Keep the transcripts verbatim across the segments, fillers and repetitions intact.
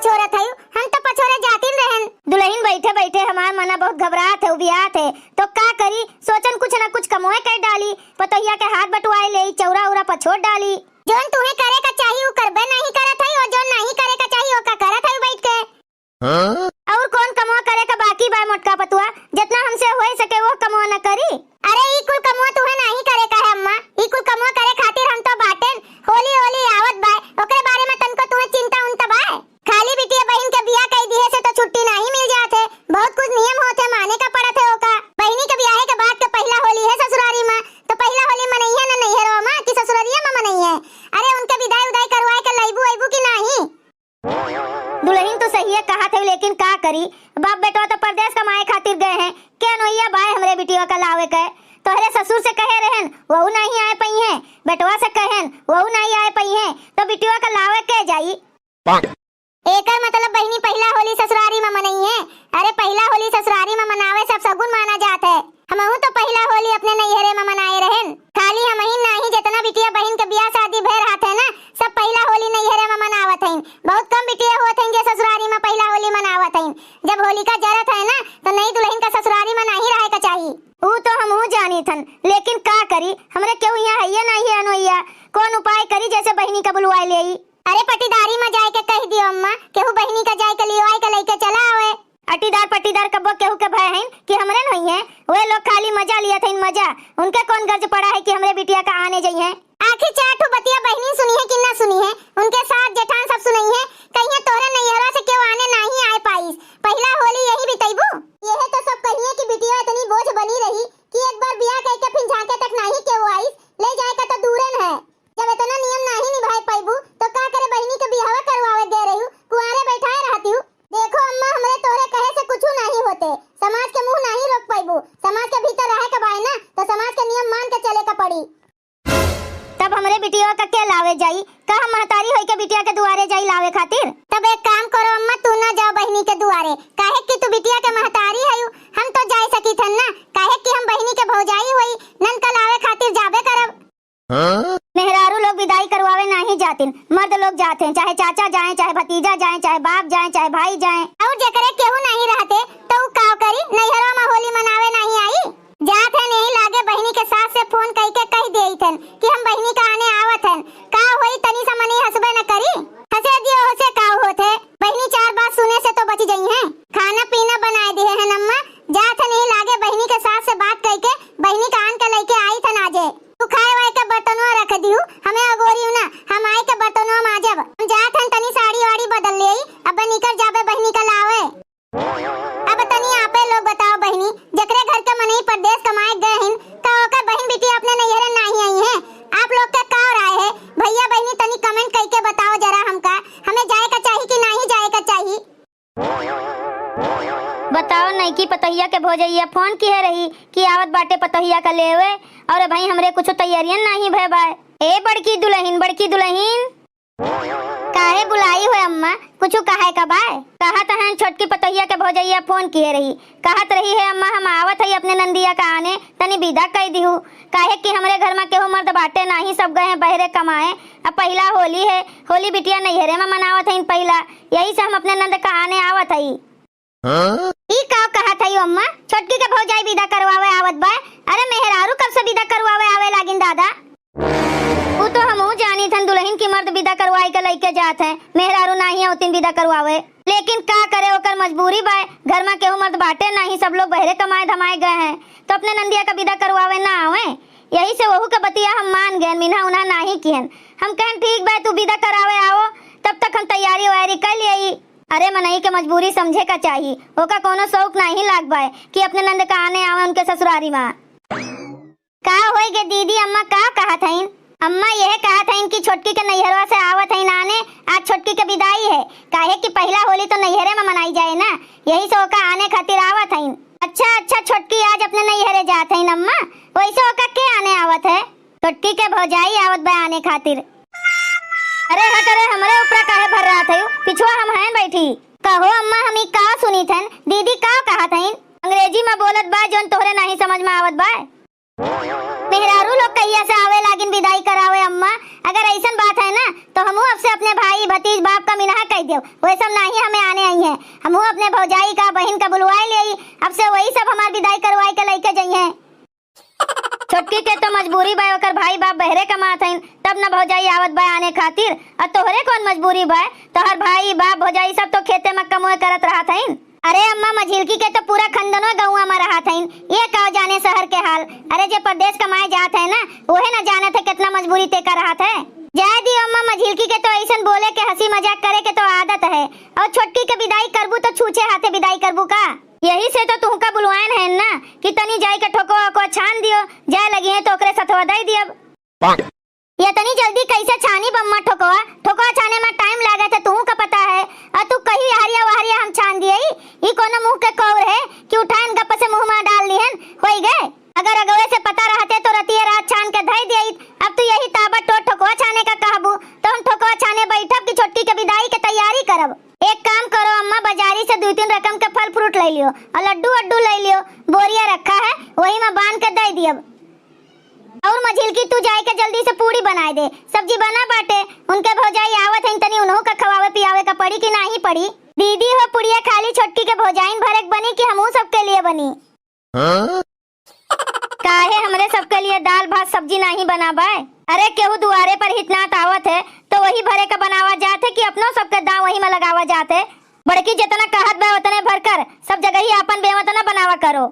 पछोरत हयू, हम तो पछोरे जातिन रहन। दुलहिन, बैठे बैठे हमार मना बहुत घबरात है, उबियात है, तो का करी? सोचन कुछ ना कुछ कमोए कर डाली, पतोहिया के हाथ बटुआए लेई, चौरा उरा पछोर डाली। जौन तुहे करे का चाही उ करबे नहीं करत हई, और जौन नहीं करे का चाही ओका करत हई बैठ के। हाँ? और कौन कमवा करे का बाकी बा मोटका पतुआ? जितना हमसे होए सके वो कमवा न करी। अरे ई कुल कमवा तुहे नहीं करे का है अम्मा, ई कुल कमवा करे खातिर हम तो बाटेन। होली होली आवत बाय, ओकरे बारे में तनको तुहे चिंता उंता बाय? खाली बिटिया बहिन के बियाह कई दिहे से तो छुट्टी नहीं मिल जात है, बहुत कुछ नियम होत है, माने का पड़त है ओका। बहिनी के बियाहे के बाद के पहिला होली है ससुरारी में, तो पहिला होली मनइहे न नैहरवा में कि ससुररिया में मनइहे? अरे उनके विदाई उदाई करवाए के लइबू अइबू कि नाही? दुलहिन तो सहिए कहत है, लेकिन का करी, बाप बेटवा तो परदेस कमाए खातिर गए हैं, के नोइया बाय हमरे बिटिया का लावे के? तोहरे ससुर से कहे रहन, वहू नहीं आए पइहे, बेटवा से कहन, वहू नहीं आए पइहे, तो बिटिया का लावे के जाई? एकर मतलब बहिनी पहिला होली ससुरारी में मनइहे। अरे पहिला होली ससुरारी में मनावे से अपसगुन माना जात है। हमहू तो पहिला होली अपने नैहरे में मनाए रहन। खाली हमहिन नाही, जितना बिटिया बहिन के बियाह शादी भय रहत है ना, सब पहिला होली नैहरे में मनावत हइन। बहुत कम बिटिया होत हइन जे ससुरारी में पहिला होली मनावत हइन। जब होलिका जरत है ना, तो नई दुलहिन का ससुरारी में नाही रहे का चाही। ऊ तो हमहू जानी थन, लेकिन का करी, हमरे केहू यहाँ हइये नाही है अनोइया। कौन उपाय करी जैसे बहिनी का बुलवाए लेई? अरे पटीदारी में जाए के कह दियो अम्मा, केहू बहिनी का जाए के लियो आए के लइके चला आवे। अटीदार पटीदार कब्बो केहू के भय हइन कि हमरे न होइहें? वे लोग खाली मजा लियत हइन मजा। उनके कौन गर्ज पड़ा है कि हमरे बिटिया का आने जइहें? आखिर चार ठो बतिया बहिनी सुनिहे कि ना सुनिहे, उनके सास जेठान सब सुनइहे, कहिए तोहरे नैहरा से केहू आने नाही आए पाइस, पहिला होली यही बितइबू। यह तो सब कहिए कि बिटिया इतनी बोझ बनी रही कि एक बार बियाह कइके फिर झांके तक नाही केहू आइस, ले जाए का तो दूरे न है। जब इतना नियम नाही निभाए पइबू, तो का करे बहिनी के बियाहवा करवावे गए रहिउ, कुंवारे बैठाए रहतिउ। देखो अम्मा, हमरे तोहरे कहे से कुछु नाही होते, समाज के मुंह नाही रोक पइबू। समाज के भीतर रहे के बाय ना, तो समाज के नियम मान के चले के पड़ी। तब हमरे बिटिया का के लावे जाई? का हम महतारी होई के बिटिया के दुआरे जाई लावे खातिर? तब एक काम करो अम्मा, तू ना जाओ बहिनी के दुआरे, काहे कि तू बिटिया के महतारी हयू, हम तो जाए सकी थन ना, काहे कि हम बहिनी के भौजाई होई, नन का लावे खातिर जाबे करब। हाँ? मेहरारू लोग विदाई करवावे नाही जातिन, मर्द लोग जात हैं, चाहे चाचा जाएं, चाहे भतीजा जाएं, चाहे बाप जाएं, चाहे भाई जाएं। और जेकरे केहू नाही रहते, तो ऊ काव करी? नैहरवा में होली मनावे नाही आई? जात हैं नहीं लागे बहिनी के सास से फोन कइके कह देई थन कि हम बहिनी का आने आवत हन। का होई, तनी सा मनई हंसबे न करी? हंसे दियो, हंसे का होत है? बहिनी चार बात सुने से तो बच जइहें। खाना पीना बनाए दिहे हैं अम्मा, जात हैं नहीं लागे बहिनी के सास से बात कइके बहिनी का आन के लइके आई थन आजे। तू खाए वाए के बर्तनवा रख दिहू, हमें अगोरियू ना, हम आए के बर्तनवा माजब। हम जात हन तनी साड़ी वाड़ी बदल लेई, अब निकर जाबे बहिनी का लावे। अब तनी आपे लोग बताओ बहिनी, जकरे घर के मनई परदेस कमाए गए हिन, त ओकर बहिन बिटिया अपने नैहरे नाही आई हैं। आप लोग के का राय है? भइया बहिनी तनी comment कइके बताओ जरा हमका, हमें जाए का चाही कि नाही जाए का चाही? बताओ, नईकी पतोहिया के भौजइया फोन किहे रही कि आवत बाटे पतोहिया का लेवे, और अबहीं हमरे कुछु तैयारियन नाही भय बाय। ए बड़की दुलहिन, बड़की दुलहिन। काहे बुलाई हो अम्मा, कुछु कहे का बाय? कहत हन छोटकी पतोहिया के भौजइया फोन किहे रही, कहत रही है अम्मा हम आवत हई अपने नंदिया का आने, तनी विदा कई दिहू, काहे कि हमरे घर मा केहू मर्द बाटे नाही, सब गए हैं बहरे कमाए। अब पहिला होली है, होली बिटिया नैहरे मा मनावत हईन पहिला, यही से हम अपने नंद का आने आवत हई। हाँ? ई का कहत हई अम्मा? छोटकी के भौजाई विदा करवावे आवत बा। अरे मेहरारू कब से विदा करवावे आवे लागिन दादा? उ तो हमहू जानी थन दुलहिन की मर्द विदा करवाई के लइके जात हैं, मेहरारू नाही आवतिन विदा करवावे। लेकिन का करे, ओकर मजबूरी बा, घर मा केहू मर्द बाटे नाही, सब लोग बहरे कमाए धमाए गए हैं, तो अपने नंदिया का विदा करवावे ना आवे। यही से वहू के बतिया हम मान गए, मिन्हा उन्हा नाही किहन। हम कहन ठीक बा, तू विदा करावे आओ, तब तक हम तैयारी वैयारी कर लियई। अरे मनई के मजबूरी समझे का चाही, ओका कोनो शौक नाही लाग बाय कि अपने नंद का आने आवे उनके ससुरारी मा। का होई गे दीदी, अम्मा का कहत हईन? अम्मा यह कहत हईन कि छोटकी के नैहरवा से आवत हईन आने, आज छोटकी के विदाई है, काहे कि पहिला होली तो नैहरे मा मनाई जाए ना, यही से ओका आने खातिर आवत हईन। अच्छा अच्छा छोटकी आज अपने नैहरे जात हईन अम्मा, वैसे ओका के आने आवत है? छोटकी के भौजाई आवत बा आने खातिर। अरे हट रे, हमरे ऊपरा काहे भर्रात हयू? पिछुआ हम हयन बैठी। कहो अम्मा, हम ई का सुनी थन? दीदी का कहत हईन? अंग्रेजी मा बोलत बा, जौन तोहरे नाही समझ मा आवत बा। मेहरारू लोग कहिया से आवे लागिन विदाई करावे अम्मा? अगर अइसन बात है ना, तो हमहू अब से अपने भाई, भतीज, बाप का मिनहा कह देव, वह सब नाही हमें आने आई है। हमहू अपने भौजाई का, बहिन का बुलवाए ले आई। अब से वही सब हमार विदाई करवाए के लइके जइहें। छोटकी के तो मजबूरी बा, ओकर भाई बाप बहरे कमात हइन, तब न भौजाई आवत बा आने खातिर। और तोहरे कौन मजबूरी बा? तोहर भाई बाप भौजाई सब तो खेते में कमोए करत रहत हइन। अरे अम्मा, मझिलकी के तो पूरा खंदनो गौवा में रहत हइन, ये का जाने शहर के हाल। अरे जे परदेस कमाए जात है ना, ओहे न जानत है कितना मजबूरी तेका रहत है। जाए दियो अम्मा, मझिलकी के तो ऐसन बोले के, हंसी मजाक करे के तो आदत है। और छोटकी के विदाई करबू तो छूछे हाथे विदाई करबू का? यही से तो तुहका बुलवाएन है ना कि तनी जाई के ठोकवा ओकवा छान दियो, जाए लगी है तो ओकरे सथवा दे दियब। ये तनी जल्दी कैसे छानी बम्मा ठोकवा? ठोकवा छाने में टाइम लागत है, तुहू का पता है। और तू कही हरिया वहरिया हम छान दिए, ई कोनो मुंह के कौर है कि उठाएन गप से मुंह में डाल लिहन, होई गए। अगर अगवे से पता रहते तो रतिये रात छान के धई दियत। अब तू यही ताबत टोर ठोकवा छाने का कहबू, तो हम ठोकवा छाने बैठब कि छोटकी के विदाई के तैयारी करब। एक काम करो अम्मा, बाजारी से दुई तीन रकम के फल फ्रूट ले लियो और लड्डू वड्डू ले लियो, बोरिया रखा है, वही में बांध के दे दियब। और मझिलकी, तू जाए के जल्दी से पूड़ी बनाए दे, सब्जी बना बाटे, उनके भौजाई आवत हइन, तनी उन्हों का खवावे पियावे का पड़ी कि नाही पड़ी? दीदी हो, पुड़िया खाली छोटकी के भौजाइन भरे के बनी कि हमहू सबके लिए बनी? हाँ? काहे हमरे सबके लिए दाल भात सब्जी नाही बना बाय? अरे केहू दुआरे पर हितनात आवत है तो वही भरे का बनावा जात है कि अपनो सबके दाव वही में लगावा जात है? बड़की जितना कहत बा उतने भर कर, सब जगह ही आपन बेवत न बनावा करो।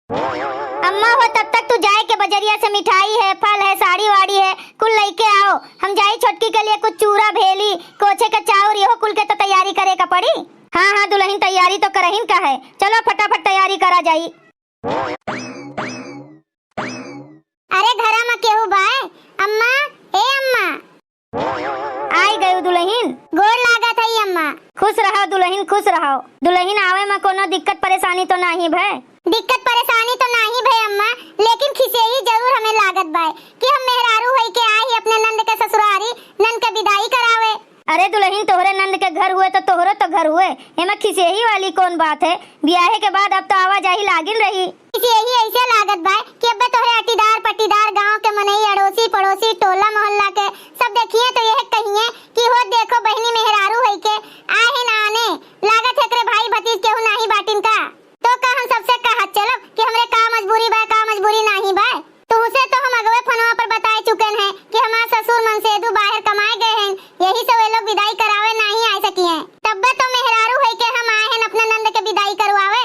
अम्मा हो, तब तक तू जाए के बजरिया से मिठाई है, फल है, साड़ी वाड़ी है, कुल लइके आओ। हम जाई छोटकी के लिए कुछ चूरा, भेली, कोछे के चाउर, यहो कुल के तो तैयारी करे का पड़ी। हाँ हाँ दुलहिन, तैयारी तो करहिन का है, चलो फटाफट तैयारी करा जाई। अरे घरा में केहू बाय? अम्मा, ए अम्मा। आई गयू दुलहिन। गोड़ लागत हई अम्मा। खुश रहो दुलहिन, खुश रहो। दुलहिन, आवे में कोनो दिक्कत परेशानी तो नाही भय? दिक्कत परेशानी तो नाही भय अम्मा, लेकिन खिसेही जरूर हमें लागत बाय कि हम मेहरारू होई के आई ही अपने नंद के ससुरारी, नंद के विदाई करावे। अरे दुलहिन, तोहरे नंद के घर हुए तो तोहरो तो घर हुए, एमा खिसेही वाली कौन बात है? बियाहे के बाद अब तो आवाजाही लागिन रही। खिसेही ऐसे लागत बाय कि अब्बे तोहरे अटीदार पटीदार, गांव के मनई, अड़ोसी पड़ोसी, टोला मोहल्ला के सब देखिए तो यह कहिए कि हो देखो बहिनी मेहरारू होई के आहिन आने, लागत है एकरे भाई भतीज केहू नाही बाटिन का? तो का हम सबसे कहत चलब कि हमरे का मजबूरी बाय, का मजबूरी नाही बाय? तुहसे तो हम अगवे फोनवा पर बताए चुकेन हैं कि हमार ससुर मनसेदू बाहर कमाए गए हैं, यही से वे लोग विदाई करावे नाही आए सकी हैं। तब्बे तो मेहरारू होई के हम आए हैं अपने नंद के विदाई करवावे।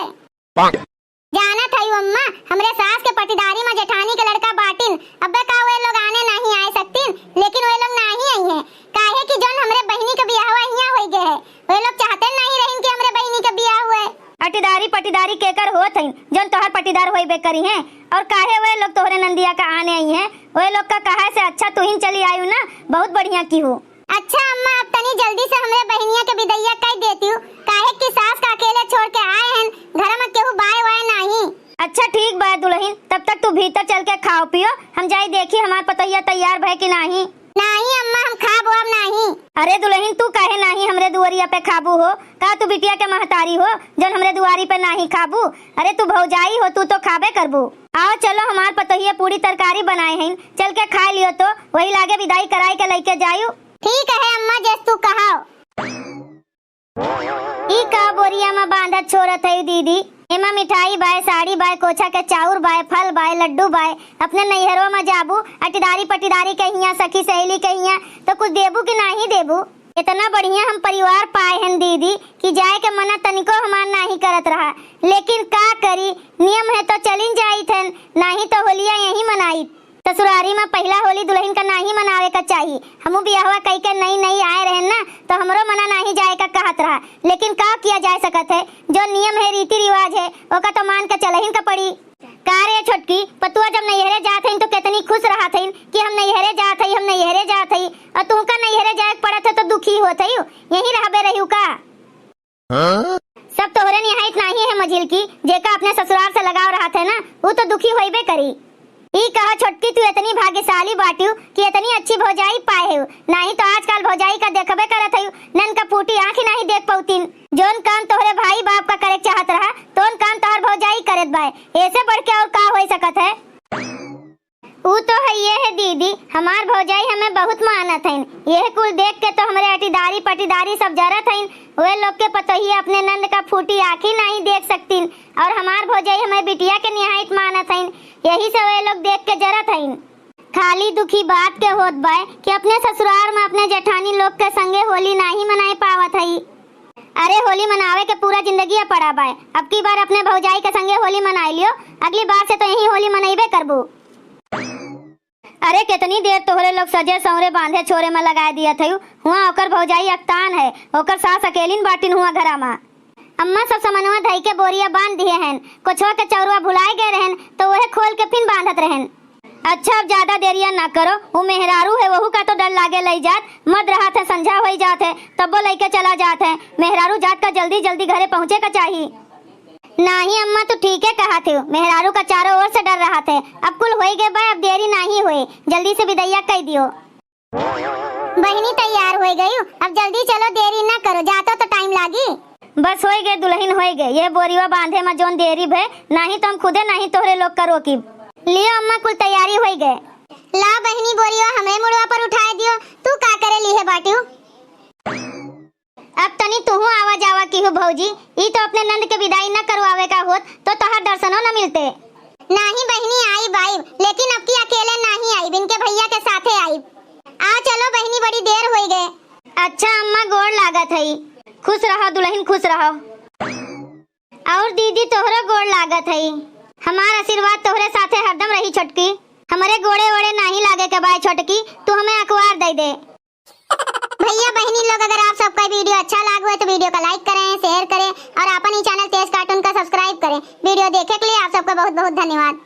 जानत हई अम्मा, हमरे सास के पटीदारी में जेठानी के लड़का बाटिन, अब्बे का वे लोग आने नाही आए सकतीन, लेकिन वे लोग नाही आई हैं, काहे कि जौन हमरे बहिनी के बियाहवा हियां होई गए है, वे लोग चाहते नाही रहिन कि हमरे बहिनी के बियाह हुए। अटीदारी पटीदारी केकर होत हईन, जौन तोहर पटीदार होइबे करी हैं? और काहे वे लोग तोहरे नंदिया का आने आई हैं? वे लोग का कहा से अच्छा तुहिन चली आयु ना, बहुत बढ़िया की हो। अच्छा अम्मा, अब तनी जल्दी से हमरे बहिनिया के विदैया कई देती हूँ, काहे कि सास का अकेले छोड़ के आए हैं, घर में केहू बाय वाय नाही। अच्छा ठीक बा दुलहिन, तब तक तू भीतर चल के खाओ पियो, हम जाई देखी हमार पतोहिया तैयार भय कि नाही। नाही अम्मा, हम खाब वाब नाही। अरे दुलहिन, तू काहे नाही हमरे दुआरिया पे खाबू हो? का तू बिटिया के महतारी हो जौन हमरे दुआरी पे नाही खाबू? अरे तू भौजाई हो, तू तो खाबे करबू। आओ चलो, हमार पतोहिया पूरी तरकारी बनाए हईन, चल के खाए लियो तो, वही लागे विदाई कराई के लइके जायु। ठीक है अम्मा, जस तू कहाओ। ई का बोरिया में बांधत छोड़त है दीदी? एमा मिठाई बाय, साड़ी बाय, कोछा के चाउर बाय, फल बाय, लड्डू बाय। अपने नैहरो में जाबू, अटीदारी पटीदारी के हियां, सखी सहेली के हियां, तो कुछ देबू कि नाही देबू? इतना बढ़िया हम परिवार पाए हन दीदी कि जाए के मना तनिको हमार नाही करत रहा, लेकिन का करी, नियम है तो चलिन जाइत हन, नाही तो होलिया यहीं मनाइत। ससुरारी में पहिला होली दुलहिन का नाही मनावे का चाही। हमू बियाहवा कई के नई नई आए रहेन ना, तो हमरो मना नाही जाए का कहत रहा, लेकिन का किया जा सकत है, जो नियम है, रीति रिवाज है, ओका तो मान के चलहिन का पड़ी। का रे छोटकी, पतुआ जब नैहरे जात हईन तो कितनी खुश रहत हईन कि हम नैहरे जात हई, हम नैहरे जात हई, और तुहका नैहरे जाए के पड़त है तो दुखी होत हई, यहीं रहबे रहिउ का? हाँ? सब तोहरे निहाइत नाही है मझिलकी, जेका अपने ससुरार से लगाव रहत है ना, उ तो दुखी होइबे करी। ई कहा छोटकी, तू इतनी भाग्यशाली बाटिउ कि इतनी अच्छी भौजाई पाए हउ, नाही तो आजकल भौजाई का देखबे करत हउ, नन का फूटी आँखी नाही देख पउतीन। जौन काम तोहरे भाई बाप का करे के चाहत रहा, तौन काम तोहर भौजाई करत बाय, ऐसे बढ़ के और का होई सकत है? ऊ तो हइये है दीदी, हमार भौजाई हमें बहुत मानत हइन। यह कुल देख के तो हमरे अटीदारी पटीदारी सब जरत हइन। वे लोग के पतोहिया अपने नंद का फूटी आँखी नाहीं देख सकतीन, और हमार भौजाई हमें बिटिया के निहायत मानत हइन, यही से वे लोग देख के जरत हइन। खाली दुखी बात के होत बाय कि अपने ससुरार में अपने जेठानी लोग के संगे होली नाहीं मनाए पावत हई। अरे, होली मनावे के पूरा जिंदगी पड़ा बाय, अब की बार अपने भौजाई के संगे होली मनाई लियो, अगली बार से तो यहीं होली मनइबे करबू। अरे, केतनी देर तोहरे लोग सजे संवरे बांधे छोरे में लगाए दियत हयू। हुआं ओकर भौजाई अकतान है, ओकर सास अकेलिन बाटिन हुआं घरा में। अम्मा सब समनवा धई के बोरिया बांध दिए हन, कोछवा के चौरवा भुलाए गए रहन, तो वहे खोल के फिन बांधत रहन। अच्छा, अब ज्यादा देरिया ना करो, उ मेहरारू है, वहू का तो डर लागे लई जात, मद रहत है, संझा होई जात है, तब्बो लइके चला जात है। मेहरारू जात का जल्दी जल्दी घरे पहुँचे का चाही। नाहीं अम्मा, तू ठीके कहत हो, मेहरारू का चारों ओर से डर रहत है। अब कुल होई गए बा, अब देरी नाहीं होए, जल्दी से विदैया कई दियो। बहिनी तैयार होई गयू, अब जल्दी चलो, देरी ना करो, जातो तो टाइम लागी। बस होई गए दुलहिन, होई गए, यह बोरिवा बांधे में जौन देरी भे, नाहीं तो हम खुदे नाहीं तोहरे लोग का रोकीब। लियो अम्मा, कुल तैयारी होई गए। ला बहिनी, बोरिवा हमरे मुड़वा पर उठाए दियो, तू का करे लिहे बाटियो? अब तनी तुहू आवा जावा किहू भौजी, ई तो अपने नंद के विदाई न करवावे का होत तो तोहार दर्शनो न मिलते। नाहीं बहिनी, आइब आइब, लेकिन अब की अकेले नाहीं आइब, इनके भैया के साथे आइब। आ चलो बहिनी, बड़ी देर होई गए। अच्छा अम्मा, गोड़ लागत हई, खुश रहो दुलहिन, खुश रहो। और दीदी तोहरो गोड़ लागत हई, हमार आशीर्वाद तोहरे साथे हरदम रही छोटकी। हमरे गोड़े ओड़े नाहीं लागे के बाय छोटकी, तू हमें अखबार दे दे। भैया बहिनी लोग, अगर आप सबका वीडियो अच्छा लाग होए तो वीडियो का लाइक करें, शेयर करें और आपन ई चैनल तेज कार्टून का सब्सक्राइब करें। वीडियो देखे के लिए आप सबका बहुत बहुत धन्यवाद।